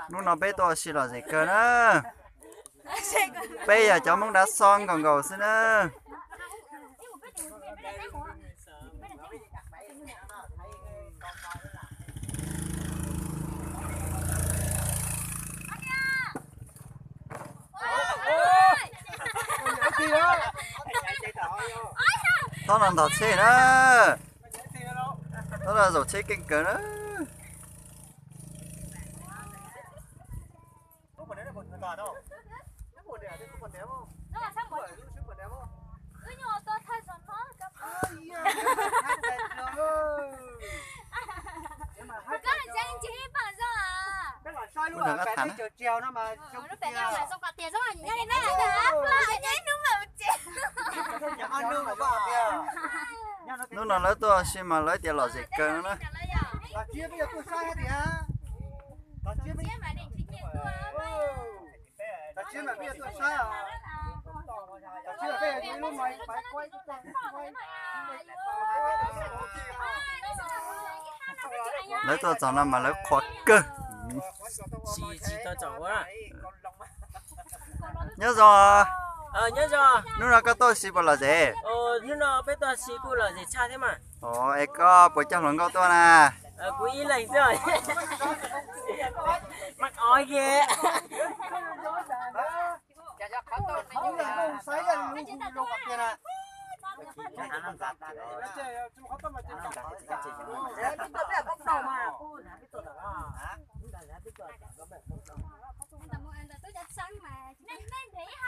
Hnub no peb tuaj ua si lom zem kawg na. Peb yog cov Hmoob Dav Xo nkaus nkaus xwb na. Thaub no ntog tsheb na. Thaub no zaum tsheb keej kawg na. Hnub no lawv tuaj ua si mas lawv tias lom zem kawg no na. Lawv tuaj txog no mas lawv qhuas kawg. Tsis tsis tau txog ua. Nyob zoo. Nyob zoo. Hnub no koj tuaj ua si puas lom zem? Hnub no peb tuaj ua si kuj lom zem tshaj thiab mas. Es koj puas coj hluas nkauj tuaj na? Kuv ib leeg xwb. Mas qhov ke.